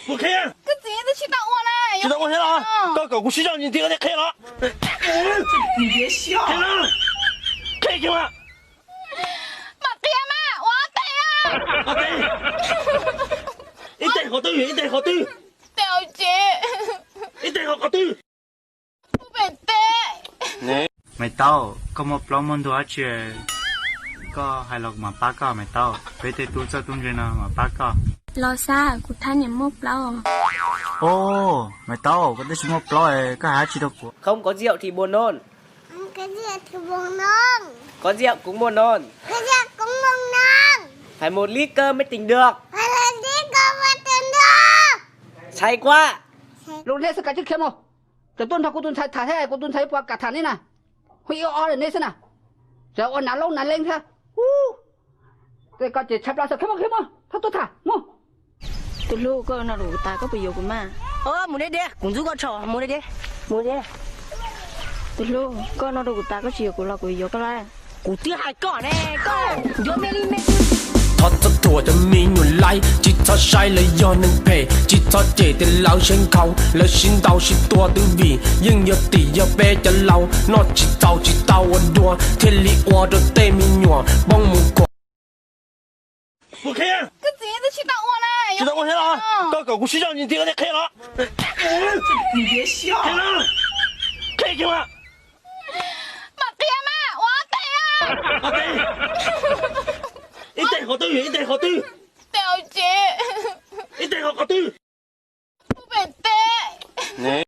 Puas qhia? Koj txiv, tsis tau ua na. Tsis tau ua thiab los? Koj kom kuv sib zog ntxiv koj thiaj qhia los. Qhia los. Qhia kiag mas. Mam qhia mas, ua ob teg. Ob teg. Ib teg qhov twg, ib teg qhov twg? Teg hauv tsev. Ib teg qhov twg? Pem teb. Maiv Taub, koj muaj plaub muaj ntug dab tsi, koj hais los kuv mam pab koj. Maiv Taub, peb tej tub txawj tub ntse no mam pab koj. Los Xab, kuv thab niam muaj plaub. Os, Maiv Taub, koj twb tsis muaj plaub, koj hais dab tsi rau kuv? Không có rượu thì buồn nôn. Có rượu thì buồn nôn. Có rượu cũng buồn nôn. Có rượu cũng buồn nôn. Phải một lít cơ mới tỉnh được. Phải một lít cơ mới tỉnh được. Say quá. Lub hleb xwb kav tsij khiav mus. Tseem tuaj nrog kuv tus ntxhais tham thiab, kuv tus ntxhais puas kam tham nej na? Hu ib ob li nej xwb na. Tseem ua nav loob nav leeb thiab. Ub, tej koj ces tshaib plab xwb, khiav mus, khiav mus, txhob tuaj tham mus. Tus hlub, koj no rau kuv tas, koj puas yuav kuv mas? Mus deb deb, kuv ntxub koj tso, mus deb deb, mus deb. Tus hlub, koj no rau kuv tas, koj tsis yuav kuv los kuv yuav koj lawm. Kuv twb hais koj ne, koj yuav me li me. Thov txhob thuam cov me nyuam laib, tsis txhob saib lawv yog neeg phem, tsis txhob cem tias lawv sib nkhaus, lawv sib ntaus sib tua twb vim yeej yog tim yog peb cov laus noj tsis txaus tsis tau ua dua thiaj li ua rau tej me nyuam poob mus khuam. Puas qhia? Koj txiv, tsis tau ua na. Tsis tau ua thiab los? Koj kom kuv sib zog ntxiv koj thiaj qhia los. Qhia los. Qhia kiag mas. Mam qhia mas, ua ob teg. Ob teg. Ib teg qhov twg, ib teg qhov twg? Teg hauv tsev. Ib teg qhov twg? Pem teb.